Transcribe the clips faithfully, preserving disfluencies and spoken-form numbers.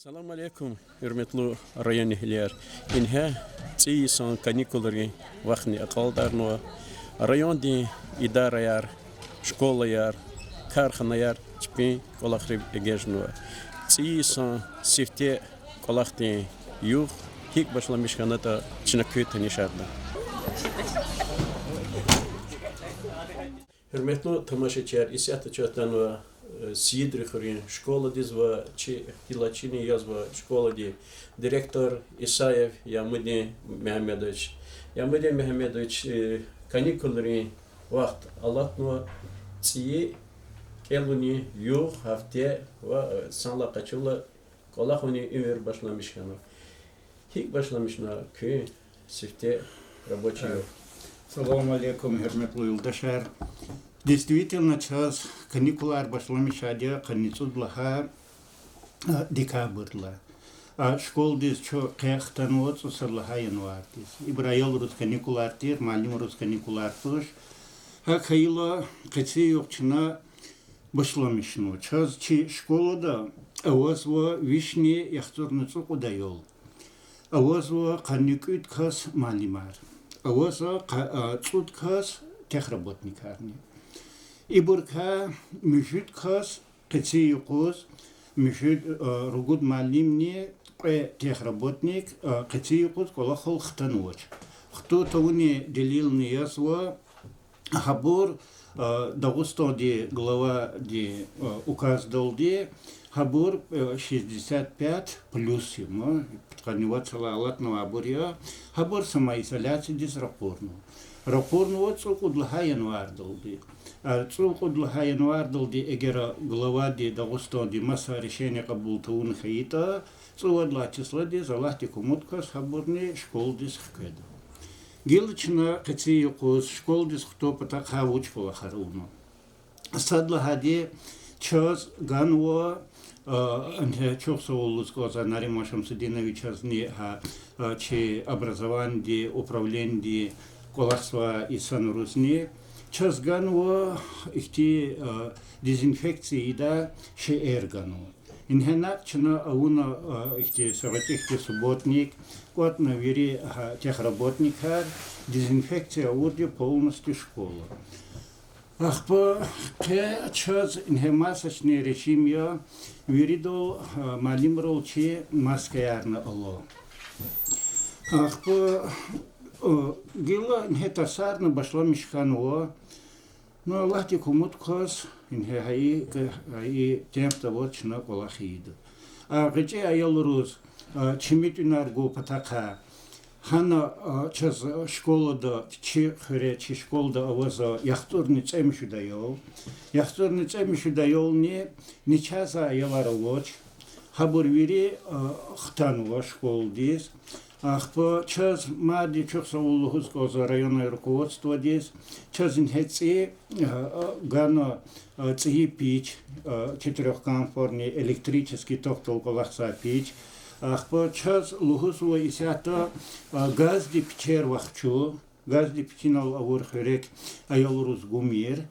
Салам алейкум, гьуьрметлу районэгьлияр! Ингье цӀийи йисан каникулрин вахтни акьалтӀарнава. Райондин идараяр, школаяр, карханаяр чпин кӀвалахрив эгечӀнава. ЦӀийи йисан сифте кӀвалахдин югъ гьикӀ башламиш хьанатӀа чна куьн танишарна. Гьуьрметлу тамашачияр, исятда чун атанва, э, Сиидри хуьруьн школадиз ва чи ихтилатчини язва школадин директор Исаев Ямудин Мегьамедович. Ямудин Мегьамедович, э, каникулрин вахт алатнава, цӀийи кӀелунин югъ, гьафте ва, э, санлай къачурла кӀвалахунин уьмуьр башламиш хьанва. ГьикӀ башламишна куьн сифте рабочий югъ? Салам алейкум, гьуьрметлу юлдашар! Действительно, чаз каникулар башламишайди я къанни цӀуд лагьай декабрдилай. А школадиз чун къе хтанва цӀусад лагьай январдиз. Ибур аялриз каникулар тир, муаллимриз каникулар туш. ГьакӀ хьайила, къецин югъ чна башламишнава. Чаз чи школада авазва вишни яхцӀурни цӀукьуд аял. Авазва къанни кӀуьд кас муаллимар. Авазва къа-, а, цӀуд кас техработникарни. Ибурукай муьжуьд кас къецин юкъуз, муьжуьд, а, ругуд муаллимни кьве техработник, а, къецин юкъуз кӀвалахал хтанвач. Хтун тавунин делилни язва, гьабур, а, Дагъустандин главадин, а, указдалди, гьабур, а, шестьдесят пять плюс я, ма, пудкъанни вад йисалай алатнавайбур я, гьабур самоизоляциядиз ракъурнава. Ракъурнава цӀукьуд лагьай январдалди. А цӀукьуд лагьай январдалди эгер главади Дагъустандин маса решение кьабул тавуна хьайитӀа, цӀувад лагьай числадиз, Аллагьди кумуд кваз, гьабурни школадиз хкведа. Гила чна къецин юкъуз школадиз хтун патахъай вуч кӀвалахар авуна? Сад лагьайди, чаз ганва, а, ингье чухсагъул лугьуз кӀанзава Нариман Шамсудиновичазни, гьа, а, чи образованидин управленидин кӀвалахзавай инсанризни, чаз ганва ихьтин, а, дезинфекция ийидай шейэр ганва. Ингье накь чна авуна, а, ихьтин са гъвечӀи хьтин субботник, кӀватӀна вири, гьа, техработникар, дезинфекция авурди полностью школа. Ахпа къе чаз ингье масочный режим я, виридал, а, муаллимрал чи маскаярни ала. Ахпа, а, гила ингье тарсарни башламиш хьанва. Ну, Аллагьди кумуд кваз, ингье гьа и, гьа и темпда аваз чна кӀвалах ийида. А гъвечӀи аялриз, а, чими тӀуьнар гун патахъай, гьана, а, чаз, а, школада, чи хуьре, чи школада авазва яхцӀурни цӀемуьжуьд аял. ЯхцӀурни цӀемуьжуьд аялни начагъзавай аялар авач. Гьабур вири, а, хтанва школадиз. Ахпа чаз мадни чухсагъул лугьуз кӀанзава районное руководстводиз, чаз ингье цӀи, а, гана, а, цӀийи пич, а, четырёхконфорный электрический токдал кӀвалахзавай пич. Ахпа чаз лугьузва исятда, а, газдин пичер вахчу, газдин пичинал авур хуьрек аялриз гумир.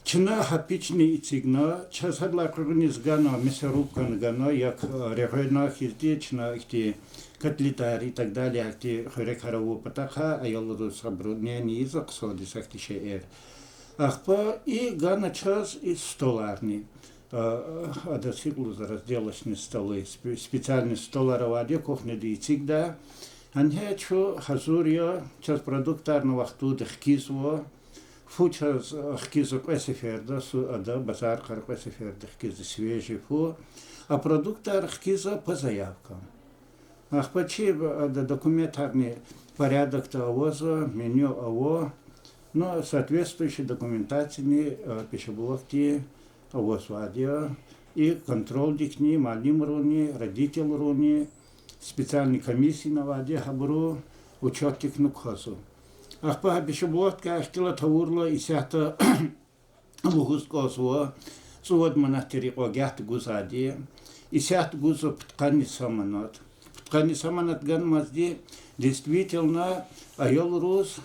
Чна гьа пични эцигна, чаз гьадалай къугъуниз гана, мясорубкани гана, як, э, регъвена хьизди, чна ихьтин котлетар и так далее, ахьтин хуьрекар авун патахъай, аялриз абуру нени ийиз, хъсандиз ахьтин шейэр. Ахпа и гана чаз и столарни. Э, адаз гьикӀ лугьузва, разделочные столы, спе-, специальный столар авайди я, кухняда эцигда. Гьа ингье чун гьазур я, чаз продуктарни вахтунда хкизва. Фу чаз хкизва кьве сеферда, су-, ада базар кьар кьве сеферда хкизва свежий фу. А продуктар хкизва по заявкам. Ахпа чи ада документарни порядокда авазва, меню ава, ну, соответствующий документацияни, э, пищеблокди авазвайди я. И контрольдикни, муаллимрини, родительрини, специальный комиссияни авайди я, гьабуру учётдикни квазва. Ахпа гьа пищеблокдикай ихтилат авурла исятда лугьуз кӀанзава, цӀувад манат тир икьван гагьда гузвайди, исятда гузва пудкъанни са манат. Пудкъанни са манат ганвайди, действительно, аялриз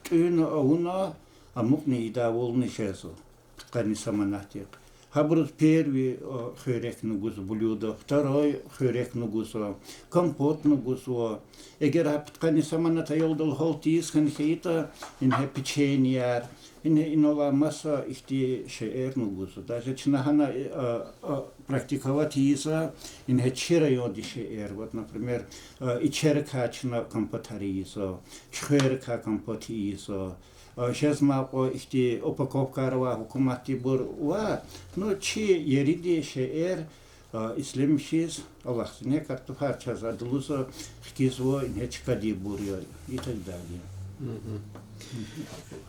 тӀуьна-авуна амукьна ийидайвални жезва. Пудкъанни са манатдихъ. Гьабуруз первый, э, хуьрекни гузва блюдо, второй хуьрекни гузва, компотни гузва. Эгер гьа пудкъанни са манат аялдал гьалт ийиз хьана хьайитӀа, ингье печеньеяр, ингье инал алай маса ихьтин шейэрни гузва. Даже чна гьана, э, э, практиковать ийизва, ингье чи райондин шейэр. Вот, например, э, Ичерикай чна компотар ийизва, Чуьхверикай компот ийизва. Э, жезмай кьван ихьтин упаковкаяр авай гьукуматдинбур ва, ну, чи еридин шейэр, э, ишлемишиз алахъзава. Ингье картофар чаз ада лугьузва, хкизва, ингье чкадинбур я и так далее.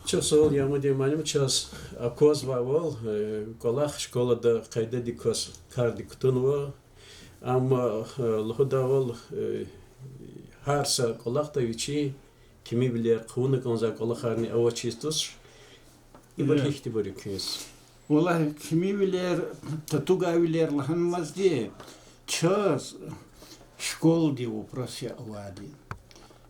Чухсагъул, Ямудин муаллим, чаз аквазвайвал, э, кӀвалах школада къайдадик кваз кардик кутунва. Амма, э, лугьудайвал, э, гьар са кӀвалахда вичин кимивилер, хъувуна кӀанзавай кӀвалахарни авачиз туш. Ибур гьихьтинбур я квез? Валлагь, кимивилер, татугайвилер лагьанмазди, чаз школадин вопрос я авайди.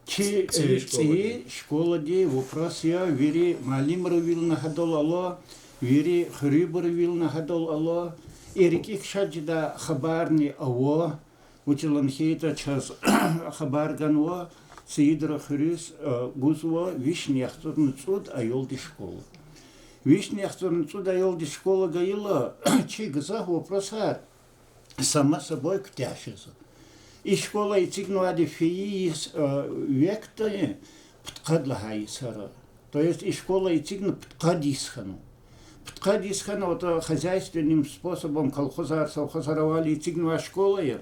Чи, э, цӀийи школадин вопрос я, вири муаллимривилни гьадал ала, вири хуьруьнбурувилни гьадал ала, и рикӀик шад жедай хабарни ава, вучиз лагьана хьайитӀа чаз хабар ганва, Саидра хуьруьз, э, гузва вишни яхцӀурни цӀуд аялдин школа. Вишни яхцӀурни цӀуд аялдин школа гайила, чи гзаф вопросар сама собой куьтягь жезва. И школа эцигнавайди фейи йис, э, векда пудкъад лагьай йисара. То есть и школа эцигна пудкъад йис хьана. Пудкъад йис хьана, вот, хозяйственным способом колхозар, совхозар авайла эцигнавай школа я.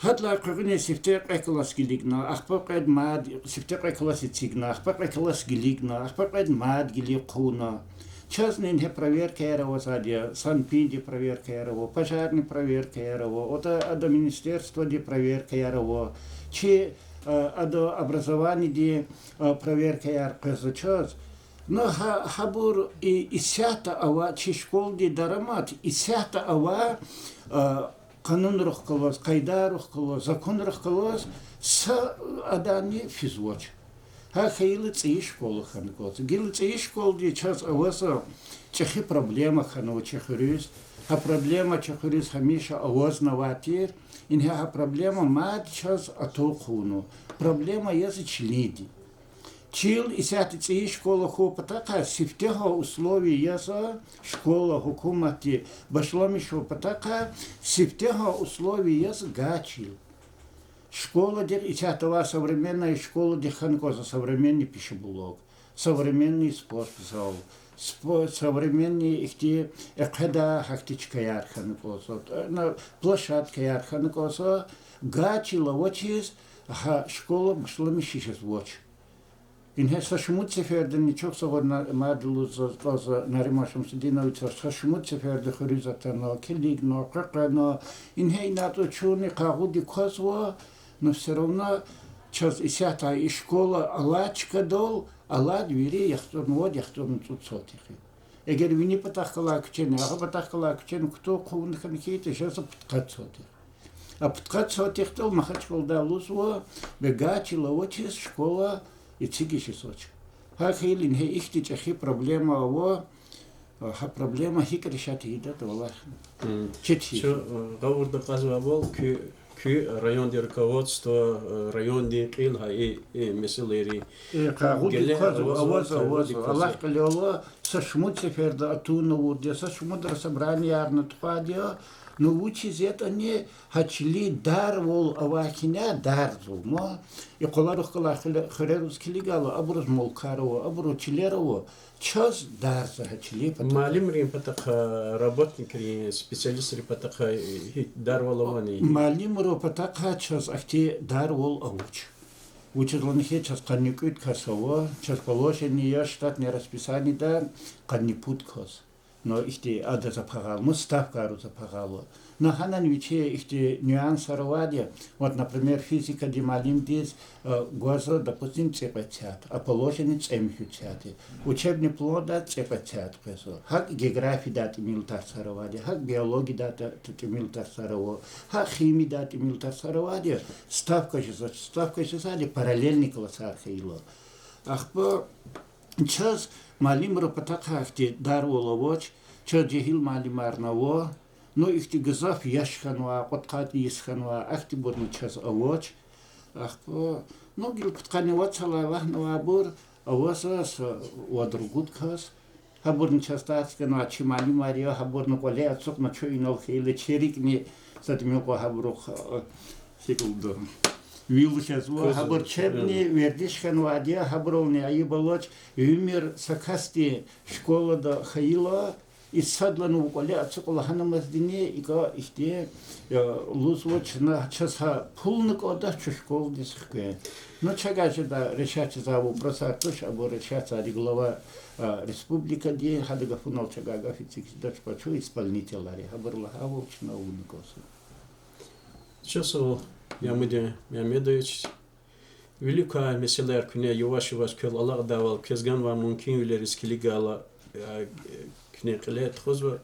Гьадалай къугъуни сифте кьве класс килигна, ахпа кьвед мад, сифте кьве класс эцигна, ахпа кьве класс килигна, ахпа кьвед мад килиг хъувуна. Чазни ингье проверкаяр авазвайди я, санпинди проверкаяр ава, пожарный проверкаяр ава, вот, ада министерстводи проверкаяр ава, чи, а, ада образованиди, а, проверкаяр къвезва чаз. Ну, гьа-, гьабур и-, исятда авай чи школадин дарамат, исятда авай, а, къанунрихъ галаз, къайдайрихъ галаз, законрихъ галаз са аданни физвач. Гьа хьайила цӀийи школа хьана кӀанзава. Гила цӀийи школади чаз авазва, чӀехи проблема хьанва чи хуьруьз. Гьа проблема чи хуьруьз гьамиша авазнавай тир. Ингье гьа проблема мад чаз атув хъувунва. Проблема язва чилинди. Чил исятда цӀийи школа хьун патахъай сифтегьан условие язва, школа гьукуматди башламишун патахъай сифтегьан условие язва гачил. Школадихъ исятда авай современный школадихъ хьана кӀанзава современный пищеблок, современный спортзал, спо-, современный ихьтин экъведай гьахьтин чкаяр хьана кӀанзава, площадкаяр хьана кӀанзава, гачил авачиз гьа школа башламишиз жезвач. Ингье са шумуд сефердани, чухсагъул, на-, мад лугьуз кӀанзава, Нариман Шамсудинович, са шумуд сеферда хуьруьз атана, килигна, къекъвена, ингье инатӀа чунни къагъудик квазва, но всё равно чаз исятда и школа алай чкадал, алад вири яхцӀурни вад, яхцӀурни цӀуд сотых я. Эгер вини патахъ галай куьчени, агъа патахъ галай куьчени кутуна хъувун хьана хьайитӀа, жезва пудкъад сотых. А пудкъад сотыхдал Махачкъалада лугьузва, бегачил авачиз школа эцигиз жезвач. Гьа хьайила ингье ихьтин чӀехи проблема ава, гьа проблема гьикӀ решать ийидатӀа, валлагь, четин. Чун, э, гъавурда кьазвайвал, куь, куь райондин руководство, э, райондин кьил гьа и, и месэлайри. Э, къагъудик квазва, авазва, авазва. Аллагь кьилел, са шумуд сеферда атуна авурди я, са шумудра собраниеярни тухвайди я, ну вучиз ятӀани гьа чилин дарвал авай хьиняй дарзава, ма. И къваларихъ галай хуьле-, хуьрериз килигайла, абуруз мулкар ава, абурун чилер ава, чаз дарзава гьа чилин патахъай. Муаллимрин патахъай, работникрин, специалистрин патахъай, э, гьи дарвал авани? Муаллимрин патахъай чаз ахьтин дарвал авач. Вучиз лагьана хьи, чаз къанни кӀуьд кас ава, чаз положение я штатный расписаниеда къанни пуд кас. Ну, ихьтин адаз пагъал, ну, ставкайриз пагъал ава. Ну, гьанани вичи ихьтин нюансар авайди я. Вот, например, физикадин муаллимдиз, э, гвазва, допустим, цӀикьвед сят, а положение цӀемуьжуьд сят я. Учебный планда цӀикьвед сят къвезва. ГьакӀ географиядай тӀимил тарсар авайди я, гьакӀ биологиядай тӀ-, тӀ-, тӀимил тарсар ава, гьакӀ химиядай тӀимил тарсар авайди я. Ставка жезвач, ставка жезвайди параллельный классар хьайила. Ахпа чаз муаллимрин патахъай ахьтин дарвал авач, Чаз жегьил муаллимарни ава, ну, ихьтин гзаф яш хьанва, кьудкъад йис хьанва, ахьтинбурни чаз авач. Ахпа, ну, гила пудкъанни вацал лагьанвайбур ава заз, вад-ругуд кас. Гьабурни чаз тарс ганвай чи муаллимар я, гьабурни кӀвале ацукьна чун инал хьайила, чи рикӀни сад мукьва гьабурухъ, а, шикилда вил жезва. Гьабур чебни вердиш хьанвайди я, гьабурални айиб авач, уьмуьр са касди школада хьайила, и садлан вун кӀвале ацукь лагьанамаздини, икӀа ихьтин, я, лугьузва чна, чаз гьа пулни кӀандач чун школадиз хквен. Ну, чавай жедай решать жезвай вопросар туш, абур решать ийидай глава, а, республикади, гьадан гафунал чавай гаф эцигиз жедач, къачу исполнителар я, гьабуру лагьайвал чна авуна кӀанзава. Чухсагъул, Ямудин Мегьамедович. Вилик квай месэлаяр куьне яваш-яваш квел алакьдайвал, квез ганвай мумкинвилериз килигайла, э, куьне кьиле тухузва.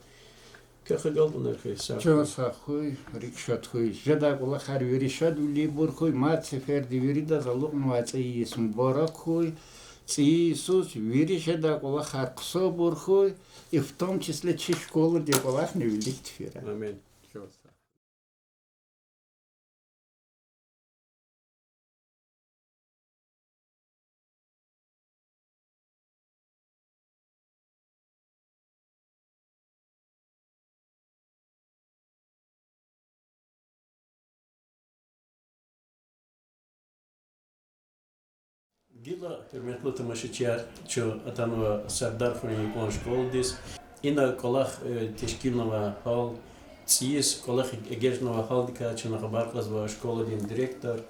Квехъ агалкьунар хьуй, сагъ хьуй. Чан сагъ хьуй, рикӀ шад хьуй. Жедай кӀвалахар вири шадвилинбур хьуй, мад сеферда виридаз алукьнавай цӀийи йис мубарак хьуй. ЦӀийи йисуз вири жедай кӀвалахар хъсанбур хьуй, и в том числе чи школадин кӀвалахни вилик тефира. Амин. Чан сагъ. Гила, гьуьрметлу тамашачияр, чун атанва Сардархуьруьн юкьван школадиз. Ина кӀвалах, э, тешкилнавай гьал, цӀийи йис кӀвалах эгечӀнавай гьалдикай чна хабар кьазва школадин директор,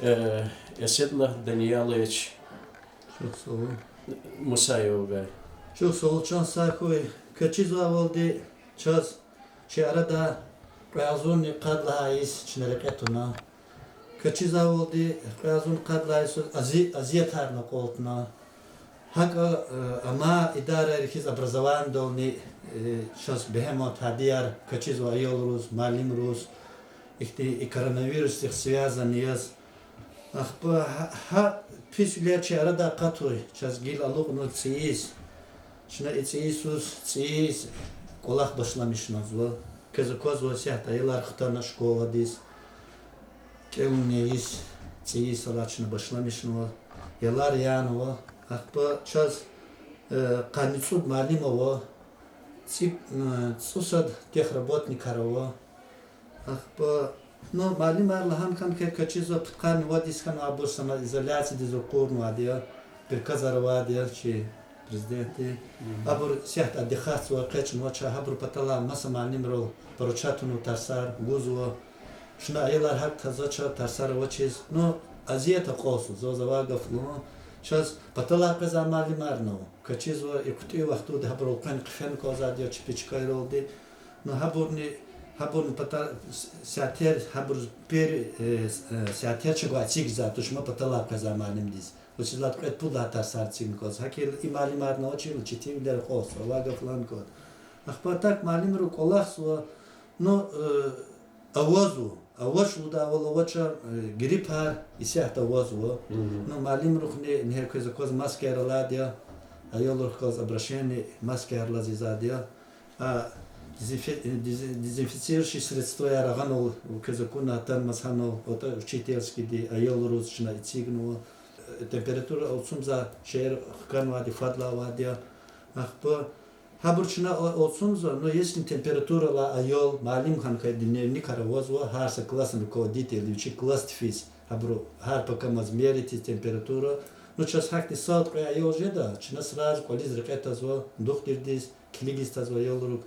э, Эседуллагь Даниялович Мусаевавай. Чухсагъул, чан сагъ хьуй. Квез чизвайвалди, чаз чи арада кьве агъзурни къад лагьай йис чна рекье туна. Квез чизвайвалди, кьве агъзурни къад лагьай йисуз ази-, азиятарни акьалтна. ГьакӀа, э, амай идарайрихъ хьиз образованидални, э, чаз бегьем авай тадияр квез чизва аялриз, муаллимриз, ихьтин и коронавирусдихъ связанный яз. Ахпа гьа, гьа писвилер чи арадай акъатуй, чаз гила алукьнава цӀийи йис. Чна и цӀийи йисуз, цӀийи йис кӀвалах башламишнава. Квез аквазва, исятда аялар хтана школадиз. КӀелунин йис, цӀийи йисалай чна башламишнава. Аялар янава. Ахпа чаз, э, къанни цӀуд муаллим ава. ЦӀи-, э, цӀусад техработникар ава. Ахпа, ну, муаллимар лагьана хьана хьи, квез чизва, пудкъанни вад йис хьанвайбур самоизоляциядиз ракъурнавайди я, приказар авайди я чи президентди. Абур исятда отдыхатьзава, экъечӀнавач, гьабурун паталай маса муаллимрал поручать авунва тарсар, гузва. Чна аялар гьакӀ тазвач, тарсар авачиз. Ну, азият акьалтзава, за ваз авай гаф лугьун. Чаз паталай къвезвай муаллимарни ава. Квез чизва, и кьуьтӀуьн вахтунда гьабурал къвен хъфена кӀанзавайди я чпи чкайралди. Ну, гьабурни, гьабурни пата с-, сятер, гьабур пер, э, с-, э, сятер чагай эцигзавайди туш ма паталай къвезвай муаллимдиз. Вучиз лагьайтӀа кьвед-пуд лагьай тарсар эцигна кӀанзава. ГьакӀ хьайила и муаллимарни авачирла четин вилер акьалтзава, вай гаф лагьана кӀанда. Ахпа так муаллимрив кӀвалахзава, ну, э, авазва, авач лугьудайвал авач, э, гриппар исятда авазва. Ну, муаллимрихъни ингье квез акваз маскаяр алайди я, аялрихъ галаз обращение маскаярилай ийизвайди я. А дезинфи-, дезин-, дезинфицирующие средстваяр агъанал квез акуна, атанмаз гьанал, вот, учительскийди, аялриз чна эцигнава. Температура алцумзавай шейэр хканвайди, фадлай авайди я. Ахпа гьабур чна а-, алцумзава, ну, если температуралай аял, муаллим хьана хьайи дневникар авазва, гьар са классдин руководительди вичи классди физ, гьабуру гьар пакамаз меритиз температура. Ну, чаз гьахьтин сад-кьве аял жеда, чна сразу кӀвализ рекье тазва, духтурдиз, килигиз тазва аялрик.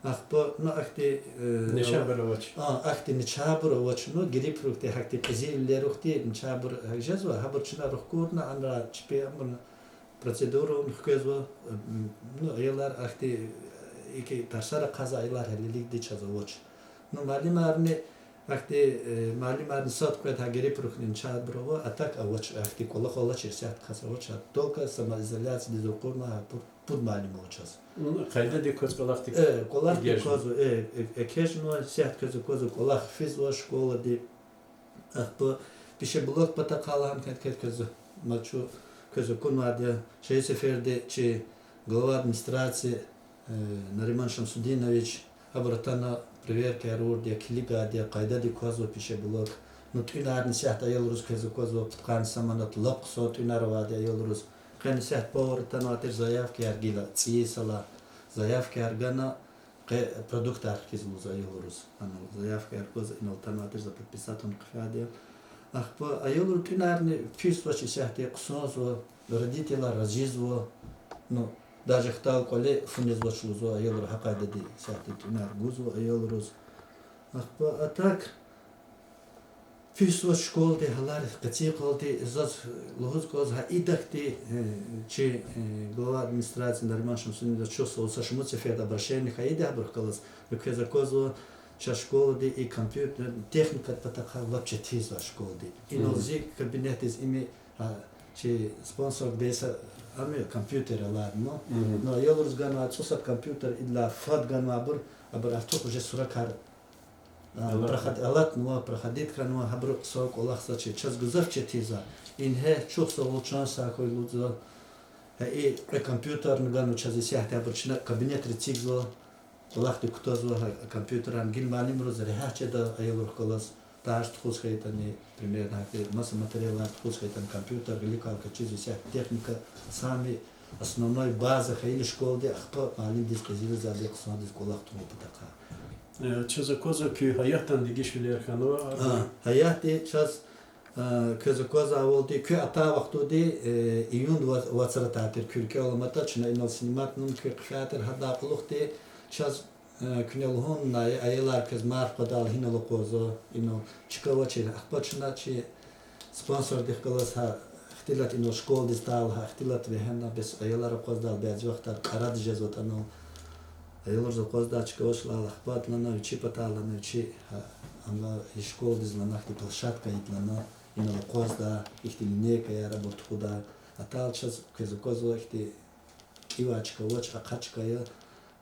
Ахпа, ну, ахьтин, э, начагъбур авач. А, ахьтин начагъбур авач, ну, грипприхъди, гьахьтин къизилвилерихъди начагъбур гьакӀ жезва, гьабур чна рахкурна, анра чпи амуна процедурани хквезва, м, ну, аялар ахьтин, э, икӀ тарсар ахъайзавай аялар гьелелигди чаз авач. Ну, муаллимарни ахьтин, э, муаллимарни сад-кьвед гьа грипприхъни начагъбур ава, а так авач, ахьтин кӀвалах алачир исятда кас авач, только самоизоляциядиз ракъурна гьа пуд, пуд муаллим ава чаз. Ну, къайдадик кваз кӀвалахдик, э, кӀвалахдик экечӀнава, э, э, экечӀнава, исятда квез аквазва кӀвалах физва школади. Ахпа пищеблок патахъай лагьана хьи, квез, квез, ма чу, квез акунвайди я, чи сеферда чи глава администрации, Нариман Шамсудинович, абур атана проверкаяр авурди я, килигайди я, къайдадик квазва пищеблок. Ну, тӀуьнарни исятда аялриз квез аквазва, пудкъанни са манат, лап хъсан тӀуьнар авайди аялриз. Къе исятда повар атанвай тир, заявкаяр гила, цӀийи йисалай заявкаяр гана, къе продуктар хкизва лугьуз аялриз. Ана заявкаяр гваз, инал атанвай тир, за подписать авун хъфейди я. Ахпа аялри тӀуьнарни писвач исятда, хъсанзава, родителар разизва. Ну, даже хтал кӀвале фу незвач лугьузва аялри, гьа къайдада исятда тӀуьнар гузва аялриз. Ахпа а так, писвач школада гьалар, къецикалди заз лугьуз кӀанзава, гьа идахьди, э, чи, э, глава администрации Нариман Шамсудинович, чухсагъул, са шумуд сеферда обращение хьайиди гьабурухъ галаз, квез аквазва, чаз школади и компьютер, техникадин патахъай лап четинзава школади. Инал зи кабинетдиз им, а, чи спонсор бес ам я, компьютер алайди я. Ну, аялриз ганвай цӀусад компьютер, идалай фад ганвайбур, абур артух уже суракар алатнава, проходить хьанва, гьабуру хъсан кӀвалахзавач, чаз гзаф четинзава. Ингье, чухсагъул, чан сагъ хьуй лугьузва. Гьа и кьве компьютерни ганва чаз исятда, абур чна кабинетра эцигзава, кӀвалахдик кутазва, гьа компьютерар гила муаллимриз регьят жеда аялрихъ галаз, этаж тухуз хьайитӀани, примерно, гьахьтин маса материалар тухуз хьайитӀани, компьютер, гъиликай качизва исятда техника, сами основной база хьайила школади, ахпа муаллимдиз къизилзавайди, хъсандиз кӀвалах тухун патахъай. Э, чаз аквазва, куь гьаятдани дегишвилер хьанва, а, гьаятди чаз, э, квез аквазвайвалди, куь атай вахтунди, э, июнь ва-, вацра тир, куь рикӀел аламатӀа, чна инал сниматнава, куь хъфей тир, гьадан кьулухъди чаз, э, куьне лугьун, на, аялар квез марф къведайла гьинал акъвазва, инал чка авачир, ахпа чна чи спонсордихъ галаз гьа ихтилат, инал школадиз атайла гьа ихтилат вегьена, бес аялар акъваздайла бязи вахтар кьарада жезватӀа инал. Аялриз акъваздай чка авач лагьайла, ахпа лагьана вичи патай, лагьана вичи, гьа, ана и школадиз лагьана ихьтин площадка ийида лагьана, инал акъваздай, ихьтин линейкаяр абур тухудай. Атайла чаз, квез аквазва, ихьтин кӀевай чка авач, ахъа чка я,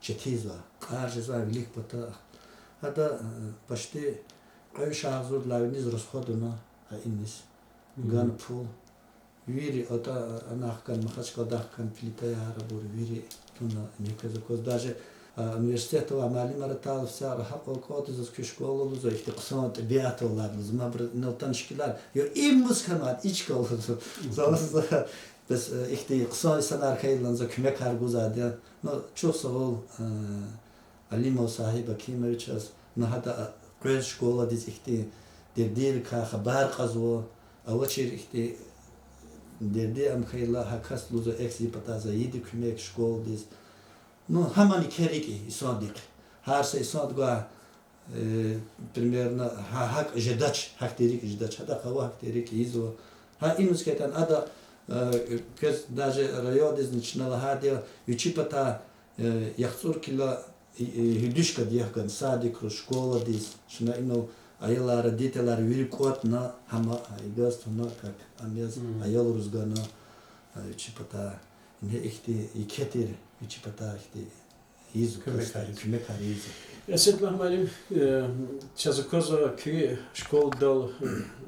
четинзава, кьар жезвай вилик пата. Гьада, э, почти кьве вишегьа агъзурдалай виниз расход авуна, а иниз гана пул. Вири атӀа, анахъ хьана, Махачкъаладахъ хьана, плитаяр абур вири туна, ингье квез акваз. Даже, а, университетда авай муаллимар атайла, всяра гьакьван кӀватӀ я заз куь школа лугьузва, ихьтин хъсан тӀебиат авайди лугьузва. Мабур инал таниш хьайила, я, им вуч хьанвайди, и чка лугьузва. Заз, бес, э, ихьтин хъсан инсанар хьайила, за куьмекар гузвайди я. Ну, чухсагъул, э, Алимов Сагьиб Акимовичаз, ну, гьада, а, квез школадиз ихьтин дердиликай хабар кьазва, авачир ихьтин дерди ам хьайила, гьа кас лугьузва, эхь, зи патай ийиди куьмек школадиз. Ну, гьамани кер рикӀ я инсандихъ. Гьар са инсандихъ гвай, э, примерно, гьа-, гьакӀ жедач, гьахьтин рикӀ жедач, гьадахъ ава гьахьтин рикӀ ийизва. Гьа иниз хьайитӀани ада, э, квез даже райондизни чна лагьайди я, вичи патай, э, яхцӀур кило, э, э, гьуьдуьшкади яхъ гана садикриз, школадиз, чна инал аялар, родителар вири кӀватӀна, гьама, а, игаз туна, как, ам яз, аялриз гана, а, вичи патай. Ингье ихьтин еке тир, вичи патай ихьтин ийизва, куьмекар ийизва. Эседуллагь муаллим, э, чаз аквазва, куь школадал,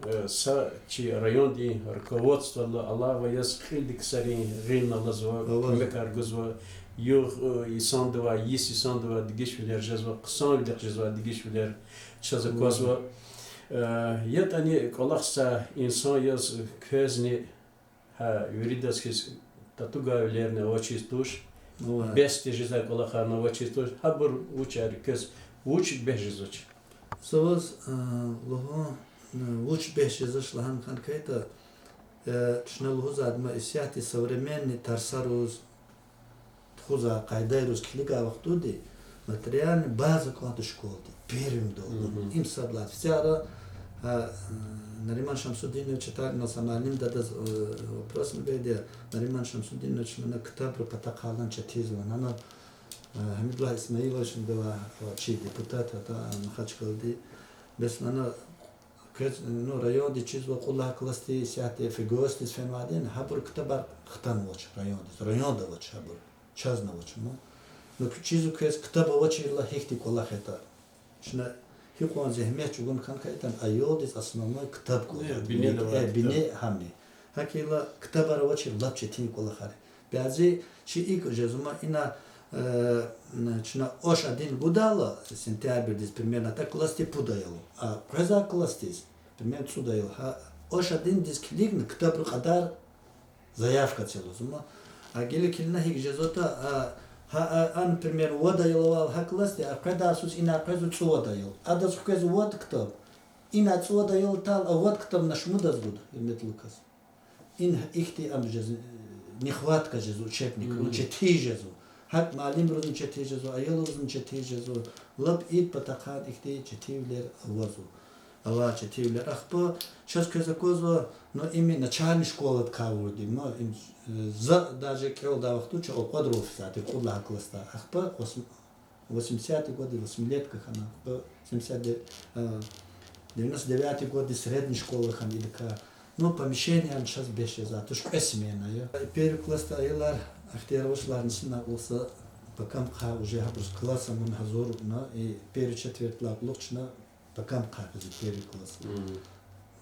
э, са чи райондин руководстводилай алава яз кьилди ксарин гъилни алазва, куьмекар гузва, югъ, э, инсандивай, йис инсандивай дегишвилер жезва, хъсанвилихъ жезвай дегишвилер чаз аквазва. Э, ятӀани кӀвалахзавай инсан яз квезни гьа виридаз хьиз татугайвилерни авачиз туш, бес тежезвай кӀвалахарни авачиз туш, гьабур вучар я, квез вуч бес жезвач? За ваз, э, лугьун, э, вуч бес жезвач лагьана хьайитӀа, э, чна лугьузвайди, ма исятда современный тарсариз, тухузвай къайдайриз килигай вахтунди материальный база кӀанда школадин, первыйдал. Им сад лагьайди я. Всяра, а, Нариман Шамсудинович атана са муаллимди адаз, э, вопросни бедя, Нариман Шамсудинович, ана ктабрин патахъай лагьана четинзава лагьана, э, Гьамидуллагь Исмаилович, ана галай чи депутат ата Махачкъаладин. Бес лагьана квез, ну, районди чизва, кьуд лагьай классдиз, исятда ФГОС-диз фенвайди я, гьабурун ктабар хтанвач райондиз, районда авач гьабур, чазни авач, ну. Ну, чизва квез ктаб авачирла гьихьтин кӀвалах ятӀа. Чна гьикьван зегьмет чӀугуна хьана хьайитӀани аялдиз основной ктаб кӀвалах, бине гьам я. ГьакӀ хьайила ктабар авачир лап четин кӀвалахар я. Бязи чи икӀ жезва, ма ина Э, чна ош один гудайла, сентябрдиз, примерно, атӀа классдиз пуд аял ава. А къвезвай классдиз, примерно, цӀуд аял. Гьа ош одиндиз килигна ктабрин кьадар заявка це лазим я. А гила килигна гьикӀ жезватӀа, а, гьа, а, а, например, вад аял авайла гьа классдиз, а къведайсуз ина къвезва цӀувад аял. Адаз хквезва вад ктаб. Ина цӀувад аял атайла, а вад ктабни шумудаз гуда, гьуьрметлу кас. Ин ихьтин ам жез, нехватка жезва учебникрин, четин жезва. ГьакӀ муаллимризни четин жезва, аялризни четин жезва. Лап ид патахъай ихьтин четинвилер авазва. Авай четинвилер. Ахпа чаз квез аквазва, ну, им начальный школадикай авурди, ма, им, э, за даже кӀелдай вахтунда чун акъвадрал физвай тир кьуд лагьай классдай. Ахпа восьмидесятый годы, восьмилетка хьана, ахпа семьдесят девятый годы средний школа хьана идакай. Ну, помещениени чаз бес жезвай туш, кьве смена я. Первый классда аялар, Ахтияр, вуч лагьана, нисинай кьулса, пакамахъай уже гьабуруз класс амун гьазур авуна, и первый четвертьдилай кьулухъ чна пакамахъай къвезва первый класс.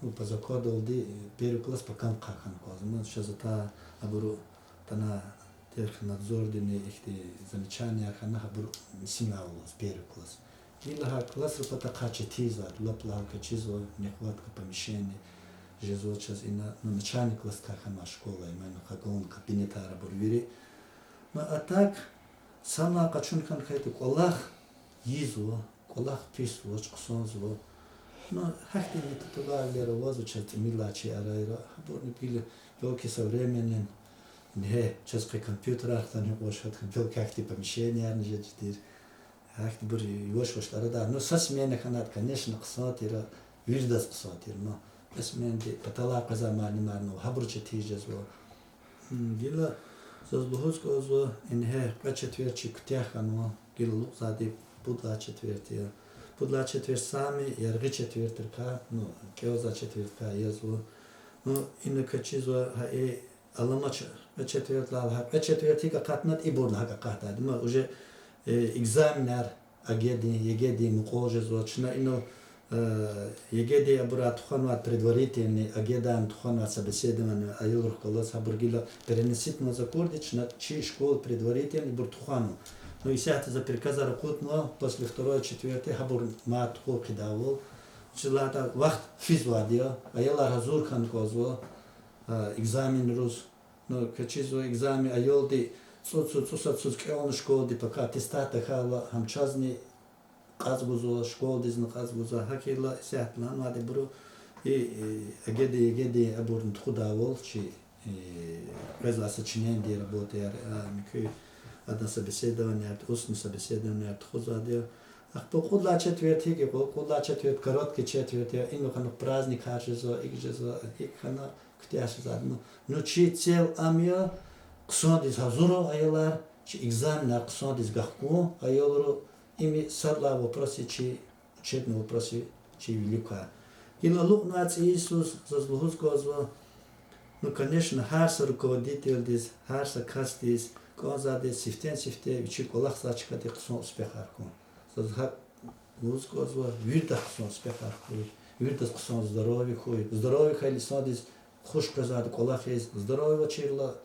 Ну, по закондалди, э, первый класс пакамахъай хьана кӀанзава. Чаз атай абуру тана технадзордини ихьтин замечанияр хьана, гьабур нисинавалаз первый класс. Гила гьа классрин патахъай четинзавайди, лап лагьай квез чизва, нехватка помещений жезва чаз ина, ну, начальный классдикай хьанвай школа, именно хьи, кабинетар абур вири. Ну, а так, самое къачун хьайитӀа, кӀвалах ийизва, кӀвалах писвач, хъсанзава. Ну, гьахьтин методологиялар авазва чаз тӀимил алай чи арайра. Гьабурни гила белки со временем, ингье, чаз къе компьютерар хтана гьикьван шад хьана, белки гьахьтин помещениярни жеда чидер. Гьахьтинбур яваш-яваш арадай. Ну, са смена хьанайтӀа, конечно, хъсан тир, виридаз хъсан тир. Ну, кьве сменади паталай къвезвай муаллимарни ава, гьабуру четин жезва. Гила заз лугьуз кӀанзава, ингье кьве четверть чи куьтягь хьанва, гила алукӀзавайди пуд лагьай четверть я. Пуд лагьай четверть самый яргъи четвертьрикай, ну, кӀелзавай четвертькай язва. Ну, ина квез чизва, гьа и аламач кьве четвертьдилай, гьа кьве четверть гьикӀ акъатнатӀа, ибурни гьакӀ акъатдайди. Ма уже, э, экзаменар ОГЭдин, ЕГЭдин мукьвал жезва. Чна ина, э, ЕГЭдин абурай тухванвай предварительный, ОГЭдайни тухванвай собеседование аялрихъ галаз, гьабур гила переносить авунваз акурди, чна чи школа предварительный ибур тухванва. Ну, исятда за приказар акъуднава, после второй четверти гьабур мад тухун хъийидайвал. Вучиз лагьайтӀа вахт физвайди я, аялар гьазур хьана кӀанзава, э, экзаменриз. Ну, квез чизва, экзамен аялди цӀуд-цӀуд, цӀусад йисуз кӀелна школади, пока аттестат тахьайла, гьам чазни кьаз гузва, школадизни кьаз гузва, гьакӀ хьайила исятда лагьанвайди ибуру и, и, ОГЭдин, ЕГЭдин абурни тухудайвал чи, и, къвезвай сочиненидин работаяр, а, муькуь, адан собеседованияр, устный собеседованияр тухузвайди я. Ахпа кьуд лагьай четверть гьикӀ я, кьуд лагьай четверть короткий четверть я, им хьана праздникар жезва, икӀ жезва, икӀ хьана куьтягь жезвайди. Ну, ну, чи цель ам я, хъсандиз гьазурун аялар, чи экзаменар хъсандиз гахкун аялри, им сад лагьай вопрос я чи, учебный вопрос я чи виликай. Гила алукьнавай цӀийи йисуз заз лугьуз кӀанзава, ну, конечно, гьар са руководительдиз, гьар са касдиз, кӀанзавайдаз сифтени-сифте вичин кӀвалахзавай чкадик хъсан успехар хьун. Заз гьакӀ лугьуз кӀанзава, виридаз хъсан успехар хьуй, виридаз хъсан здоровье хьуй. Здоровье хьайила инсандиз хуш къвезвайди кӀвалахиз, здоровье авачирла,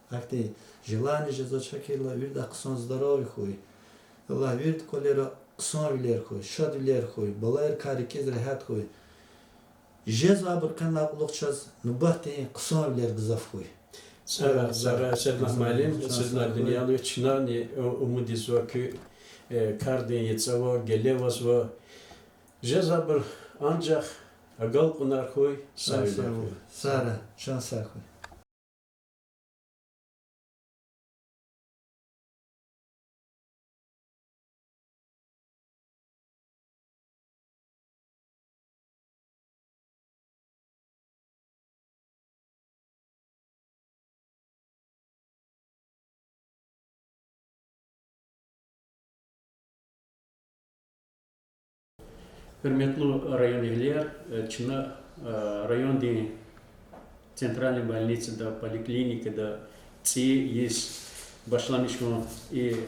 гьахьтин желание жезвач, гьакӀ хьайила виридаз хъсан здоровье хьуй. Аллагь виридан кӀвалера хъсанвилер хьуй, шадвилер хьуй, балайрикай рикӀиз регьят хьуй. Жезвайбур къеналди кьулухъ чаз нубатдин хъсанвилер гзаф хьуй. Сагърай, сагърай, Седлан муаллим, Седлан Дуьньялович, чнани умуд ийизва куь, э, кардин яцӀ ава, геле авазва. Жезвайбур анжах агалкьунар хьуй, сагърай. Сагърай, чан сагъ хьуй. Гьуьрметлу районэгьлияр, э, чна, э, райондин центральный больницада, поликлиникада цӀийи йис башламишун и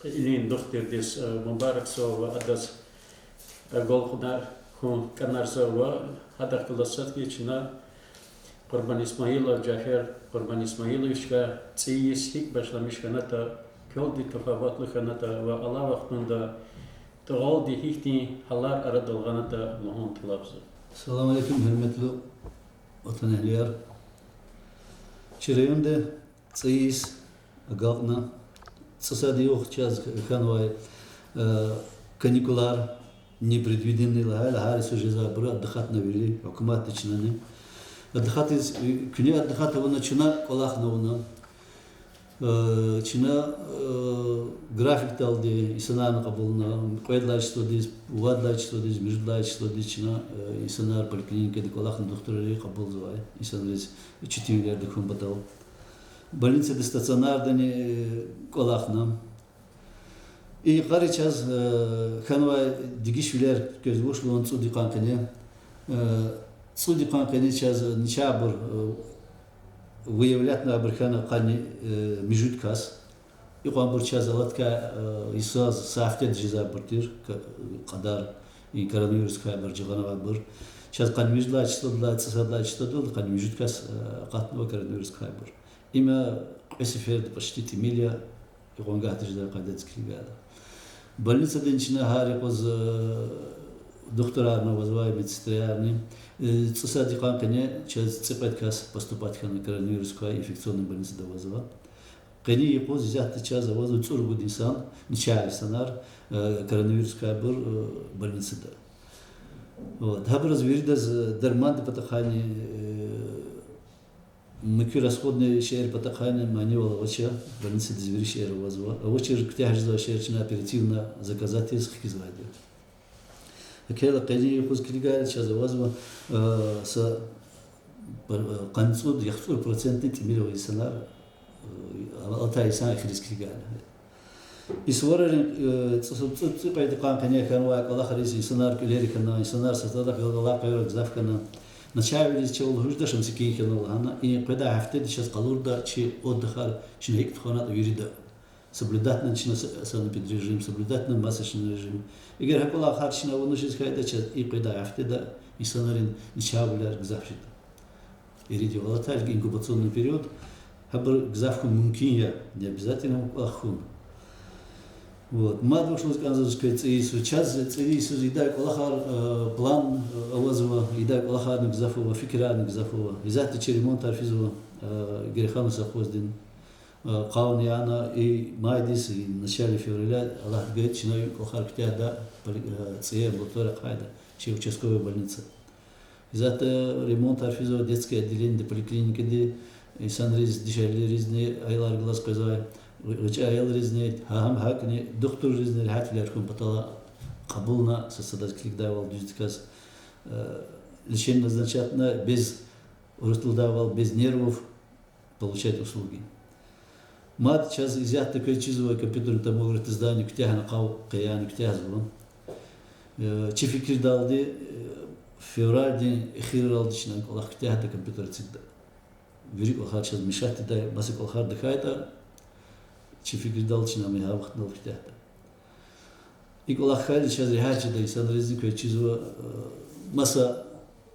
кьилин духтурдиз, э, мубаракзава ва адаз агалкьунар хьун кӀанарзава. Гьадахъ галаз сад хьиз чна Къурбан Исмаилов Жафер Къурбан Исмаиловича цӀийи йис гьикӀ башламиш хьанатӀа Квелди тафаватлу хьанатӀа ва алай вахтунда тӀугъвалди гьихьтин гьалар арадал гъанатӀа лугьун тӀалабзава. Салам алейкум, гьуьрметлу ватанэгьлияр. Чи районда цӀийи йис агакьна, цӀусад югъ чаз хьанвай каникулар, непредвиденный лагьайла, гьар йисуз жезвайбуру отдыхать авуна вири, гьукуматди чнани отдыхать ийиз, куьне отдыхать авуна, чна кӀвалахна авуна. Чна графикдалди инсанарни кьабулна, кьвед лагьай числодиз, вад лагьай числодиз, муьжуьд лагьай числодиз чна инсанар поликлиникада кӀвалахна, духтурри кьабулзавай инсанриз четинвилер тахьун патал. Больницада стационардани кӀвалахна. И йикъара чаз хьанвай дегишвилер квез вуч лугьун цӀуд йикъан къене. ЦӀуд йикъан къене чаз начагъбур выявлятьнавайбур хьана къанни муьжуьд кас. Икьванбур чаз алаткай йисуз са гьафтеда жезвайбур тир, кьадар, и коронавирус квайбур, жагъанвайбур. Чаз къанни муьжуьд лагьай числодилай цӀусад лагьай числодал къанни муьжуьд кас акъатнава коронавирус квайбур. Им я кьве сеферда почти тӀимил я, икьван гагьда жедай къайдадиз килигайла. Больницадин чна гьар юкъуз духтурарни авазвай, медсестраярни. ЦӀусад йикъан къене чаз цӀикьвед кас поступать хьана коронавирус квай инфекционный больницада авазва. Къенин юкъуз исятда чаз авазва цӀуругуд инсан, начагъ инсанар, коронавирус квайбур, больницада. Гьабуруз виридаз дармандин патахъайни, муькуь расходный шейэр патахъайни манийвал авач, больницадиз вири шейэр авазва. Авачир куьтягь жезвай шейэр чна оперативно заказать ийиз хкизвайди я. Гьакӏ хьайила къенин юкъуз килигайла чаз авазва са къанни цӏуд, яхцӏур процентни тӏимил авай инсанар, алатай инсан эхириз килигайла. И суварарин цӏу-, цӏу-, цӏикьвед йикъан къене хьанвай кӏвалахриз инсанар кӏвалера хьана, инсанар сад-садахъ галай къайгъуяр гзаф хьана. Начагъвилиз чавай лугьудай ша секин хьана лагьана, и къведай гьафтеда чаз къалурда чи отдыхар чна гьикӏ тухванатӏа вирида. Соблюдатьна чна санэпидрежим, соблюдатьна масочный режим. Эгер гьа кӏвалахар чна авунвачиз хьайитӏа, чаз и къведай гьафтеда инсанрин начагъвилер гзаф жеда. Ирид я алатай инкубационный период, гьабур гзаф хьун мумкин я, не обязательно кӏвалах хьун. Вот. Мад вуч лугьуз кӏанзава заз квез цӏийи йисуз. Чаз цӏийи йисуз ийидай кӏвалахар, план авазва, ийидай кӏвалахарни гзаф ава, фикирарни гзаф ава. Исятда чи ремонтар физва Гереханов совхоздин. Къални яна и майдиз, и начале февраля, Аллагьди гайитӏа, чна и кӏвалахар куьтягьда, поли-, цӏийи амбулатория ахъайда, чи участковый больница. Исятда ремонтар физва детский отделениеди, поликлиникади, инсанриз, дишегьлийризни, аялар галаз къвезвай, гъвечӏи аялризни, гьа-, гьам гьакӏни духтурризни регьятвилер хьун патал кьабулна, сад-садаз килигдайвал дуьздаказ лечение назначатьна, без, урус тилдайвал, без нервов получать услуги. Мад чаз исятда квез чизва компьютерный томографдин здание куьтягьна, къав къеяна куьтягьзава. Чи фикирдалди, февральдин эхирралди чна кӏвалах куьтягьда, компьютер эцигда. Вири кӏвалахар чаз мешать ийидай, маса кӏвалахар тахьайтӏа, чи фикирдалди чна ам гьа вахтунал куьтягьда. И кӏвалах хьайила чаз регьят жеда инсанризни, квез чизва, маса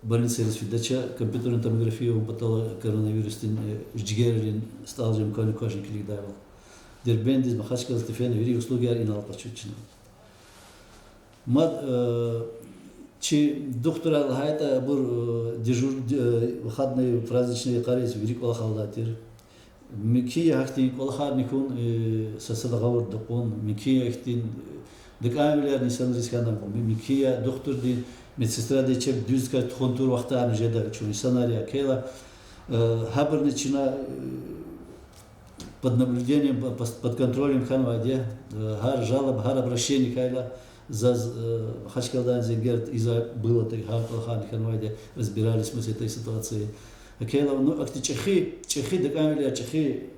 больницайриз фидач компьютерный томография авун патал коронавирусдин, жигеррин стӏалжи, амканни квачни килигдайвал. Дербентдиз, Махачкъаладиз тефена вири услугияр инал къачуда чна. Мад чи духтурар лагьайтӏа, абур дежур, выходной, праздничный йикъариз вири кӏвалахал алай тир. Муькуь я гьахьтин кӏвалахарни хьун, сад-садаз гъавурда кьун, муькуь я ихьтин дакӏанвилерни инсанриз хьана, муькуь я духтурди, медсестради чеб дуьздаказ тухун тур вахтарни жеда, чун инсанар я, гьакӏ хьайила, гьабурни чна под наблюдением, под, под контролем хьанвайди я, гьар жалоба, гьар обращение хьайила, заз Махачкъаладай зенгер ийизвай, было так, гьар кӏвалахарни хьанвайди я, разбирались мы с этой ситуацией. Гьакӏ хьайила, ну, ахьтин чӏехи, чӏехи дакӏанвилер, чӏехи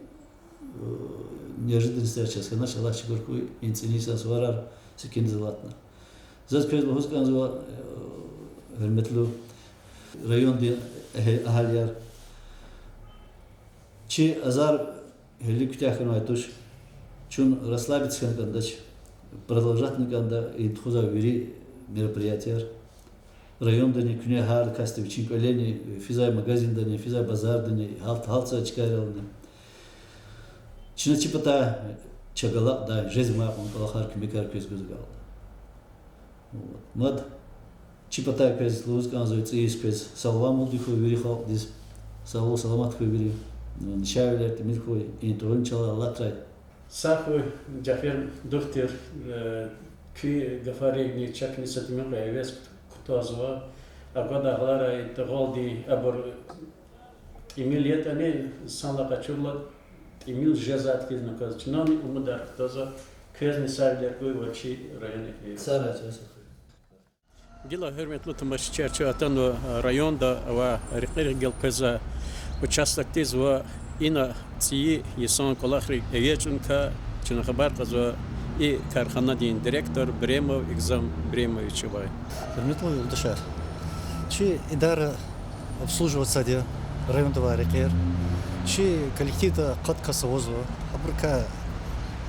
неожиданностьяр чаз хьанач, Аллагьдиз шукур хьуй, и цӏинин са суварар секиндиз алатна. Заз квез лугьуз кӏанзава, гьуьрметлу райондин агьалияр, чи азар гьелелиг куьтягь хьанвай туш, чун расслабиться хьана кӏандач, продолжатьна кӏанда и тухузвай вири мероприятияр. Райондани, куьне гьар касди вичин кӏвалени, физвай магазиндани, физвай базардани, гьалт-, гьалтзавай чкайрални. Чна чи патай чагалакьдай, жезмай кьван кӀвалахар, куьмекар квез гуз агалда. Вот. Мад чи патай квез лугьуз кӀанзава, цӀийиз квез сагъламвалди хьуй вири халкьдиз. Сагъул, саламат хьуй вири. Дишегьлияр тӀимил хьуй, и тӀуьрин чалай алатрай. Сагъ хьуй, Жафер духтур, э, куь гафаригни чакни са тӀимил кьве эвез кутазва. Аквадай гьаларай тагъалди абур тӀимил ятӀани, санлай къачурла, тӀимил жезвайди хьиз кваз, чнани умудар кутазва, квезни сагъвилер гуй ва чи районни. Гила, гьуьрметлу тамашачияр, чун атанва районда авай, рекьерихъ гелкъвез участокдиз ва ина цӀийи йисан кӀвалахрик эгечӀун квай, чна хабар кьазва и карханадин директор Бремов Игзам Бремович авай. Гьуьрметлу юлдашар, чи идара обслуживать ийизвайди я районда авай рекьер. Чи коллективда къад кас авазва, абурукай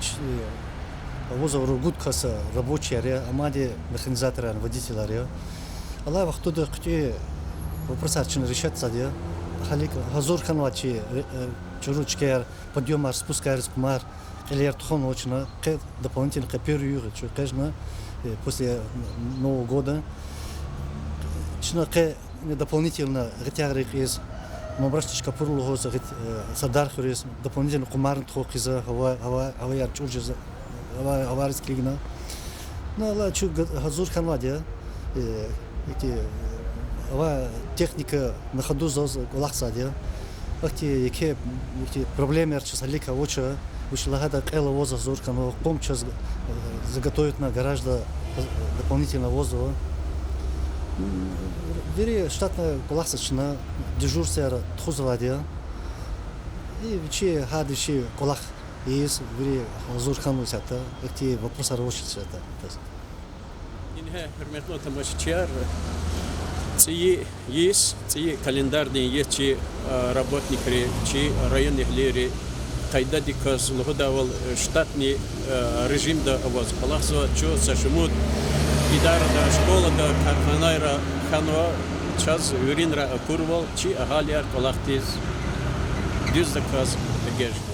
чи авазва ругуд кас рабочияр я, амайди механизаторар, водителар я. Алай вахтунда хъуьтӀуьн вопросар чна решать ийизвайди я. Гьелелиг гьазур хьанвайди я чи, э, чуру чкаяр, подъёмар, спускаяр, кумар, кьилер тухванва чна, къе дополнительно къе первый югъ я чун къе жна, э, после Нового года. Чна къе дополнительно гъетягъри кьиз, Мамраш Нишкапур лугьуз гъет-, э, Сардархуьруьз дополнительно кумарни тухун хъийизва, гьава, гьава, гьаваяр чӀур жез, гьава, гьавариз килигна. Ну, алай чун га-, гьазур хьанвайди я, э, ихьтин, э, авай техника на ходу заз кӀвалахзавайди я. Ахьтин еке, ихьтин проблемаяр чаз гьелелиг авач, вуч лагьайтӀа кьел аваз гьазур хьанва, къум чаз, э, заготовитьна гаражда, э, дополнительно авазва. М, вири штатный кӀвалахзава чна, дежурствояр тухузвайди я. И вичи гьарда вичи кӀвалах ийиз, вири гьазур хьанва исятда, ихьтин вопросар авач исятда. Ингье, гьуьрметлу тамашачияр, цӀийи йис, цӀийи календардин йис чи, а, работникри, чи районэгьлийри къайдадик кваз, лугьудайвал, э, штатный, э, режимда аваз кӀвалахзава, чун са шумуд идарада, школада, карханайра хьанва, чаз виринра акурвал, чи агьалияр кӀвалахдиз дуьздаказ эгечӀнава.